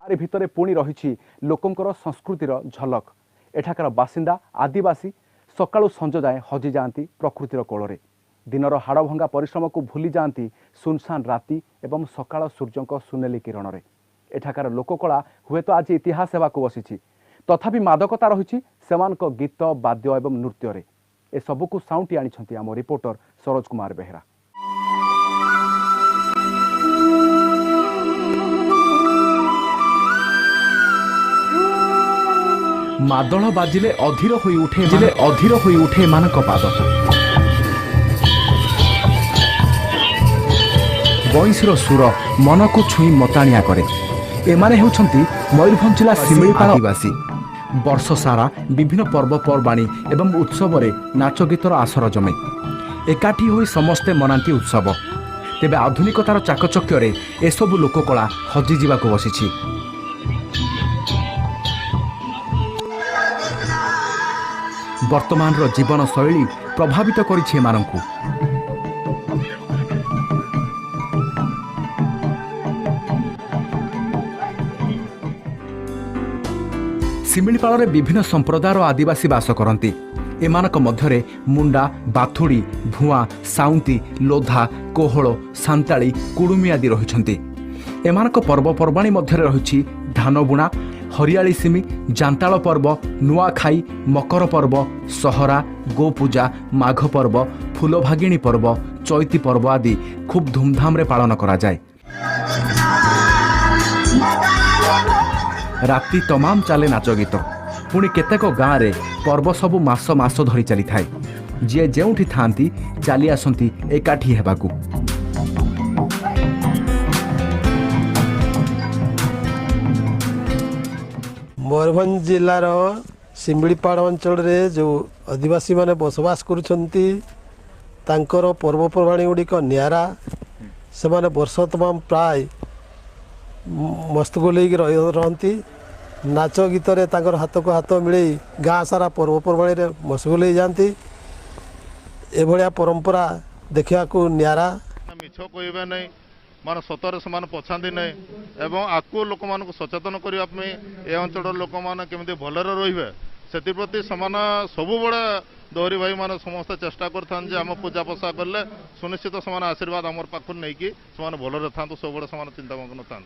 ତାରି ଭିତରେ ପୁଣି ରହିଛି ଲୋକଙ୍କର ସଂସ୍କୃତିର ଝଲକ। ଏଠାକାର ବାସିନ୍ଦା ଆଦିବାସୀ ସକାଳୁ ସଞ୍ଜ ଯାଏଁ ହଜିଯାଆନ୍ତି ପ୍ରକୃତିର କୋଳରେ। ଦିନର ହାଡ଼ଭଙ୍ଗା ପରିଶ୍ରମକୁ ଭୁଲି ଯାଆନ୍ତି ସୁନସାନ ରାତି ଏବଂ ସକାଳ ସୂର୍ଯ୍ୟଙ୍କ ସୁନେଲି କିରଣରେ। ଏଠାକାର ଲୋକକଳା ହୁଏତ ଆଜି ଇତିହାସ ହେବାକୁ ବସିଛି, ତଥାପି ମାଦକତା ରହିଛି ସେମାନଙ୍କ ଗୀତ, ବାଦ୍ୟ ଏବଂ ନୃତ୍ୟରେ। ଏସବୁକୁ ସାଉଁଟି ଆଣିଛନ୍ତି ଆମ ରିପୋର୍ଟର ସରୋଜ କୁମାର ବେହେରା। ମାଦଳ ବାଜିଲେ ଅଧୀର ହୋଇ ଉଠେ ଅଧୀର ହୋଇ ଉଠେ ଏମାନଙ୍କ ପାଦ। ବଇଁଶୀର ସୁର ମନକୁ ଛୁଇଁ ମତାଣିଆ କରେ। ଏମାନେ ହେଉଛନ୍ତି ମୟୂରଭଞ୍ଜ ଜିଲ୍ଲା ଶିମିଳିପାଳ ଆଦିବାସୀ। ବର୍ଷ ସାରା ବିଭିନ୍ନ ପର୍ବପର୍ବାଣୀ ଏବଂ ଉତ୍ସବରେ ନାଚ ଗୀତର ଆସର ଜମେ। ଏକାଠି ହୋଇ ସମସ୍ତେ ମନାନ୍ତି ଉତ୍ସବ। ତେବେ ଆଧୁନିକତାର ଚାକଚକ୍ୟରେ ଏସବୁ ଲୋକକଳା ହଜିଯିବାକୁ ବସିଛି। ବର୍ତ୍ତମାନର ଜୀବନଶୈଳୀ ପ୍ରଭାବିତ କରିଛି ଏମାନଙ୍କୁ। ଶିମିଳିପାଳରେ ବିଭିନ୍ନ ସମ୍ପ୍ରଦାୟର ଆଦିବାସୀ ବାସ କରନ୍ତି। ଏମାନଙ୍କ ମଧ୍ୟରେ ମୁଣ୍ଡା, ବାଥୁଡ଼ି, ଭୁଆଁ, ସାଉନ୍ତି, ଲୋଧା, କୋହଳ, ସାନ୍ତାଳୀ, କୁଡ଼ୁମି ଆଦି ରହିଛନ୍ତି। ଏମାନଙ୍କ ପର୍ବପର୍ବାଣୀ ମଧ୍ୟରେ ରହିଛି ଧାନ ବୁଣା, ହରିଆଳି ସିମି, ଜାନ୍ତାଳ ପର୍ବ, ନୂଆଖାଇ, ମକର ପର୍ବ, ସହରା, ଗୋପୂଜା, ମାଘ ପର୍ବ, ଫୁଲଭାଗିଣୀ ପର୍ବ, ଚୈତି ପର୍ବ ଆଦି ଖୁବ୍ ଧୁମଧାମରେ ପାଳନ କରାଯାଏ। ରାତି ତମାମ ଚାଲେ ନାଚ ଗୀତ। ପୁଣି କେତେକ ଗାଁରେ ପର୍ବ ସବୁ ମାସ ମାସ ଧରି ଚାଲିଥାଏ। ଯିଏ ଯେଉଁଠି ଥାଆନ୍ତି ଚାଲି ଆସନ୍ତି ଏକାଠି ହେବାକୁ। ମୟୂରଭଞ୍ଜ ଜିଲ୍ଲାର ଶିମିଳିପାଳ ଅଞ୍ଚଳରେ ଯେଉଁ ଆଦିବାସୀମାନେ ବସବାସ କରୁଛନ୍ତି, ତାଙ୍କର ପର୍ବପର୍ବାଣୀ ଗୁଡ଼ିକ ନିଆରା। ସେମାନେ ବର୍ଷ ତମାମ ପ୍ରାୟ ମସ୍ତକୁ ନେଇକି ରହନ୍ତି। ନାଚ ଗୀତରେ ତାଙ୍କର ହାତକୁ ହାତ ମିଳେଇ ଗାଁ ସାରା ପର୍ବପର୍ବାଣୀରେ ମସଗୁଲ ହେଇଯାଆନ୍ତି। ଏଭଳିଆ ପରମ୍ପରା ଦେଖିବାକୁ ନିଆରା। ମିଛ କହିବେ ନାହିଁ, ମାନେ ସତରେ ସେମାନେ ପଛାନ୍ତି ନାହିଁ ଏବଂ ଆକୁ ଲୋକମାନଙ୍କୁ ସଚେତନ କରିବା ପାଇଁ ଏ ଅଞ୍ଚଳର ଲୋକମାନେ କେମିତି ଭଲରେ ରହିବେ ସେଥିପ୍ରତି ସେମାନେ ସବୁବେଳେ ଦୌରୀ ଭାଇମାନେ ସମସ୍ତେ ଚେଷ୍ଟା କରିଥାନ୍ତି ଯେ ଆମ ପୂଜା ପୋଷା କଲେ ସୁନିଶ୍ଚିତ ସେମାନେ ଆଶୀର୍ବାଦ ଆମର ପାଖରୁ ନେଇକି ସେମାନେ ଭଲରେ ଥାନ୍ତୁ, ସବୁବେଳେ ସେମାନେ ଚିନ୍ତାମଗ୍ନ ଥାନ୍ତି।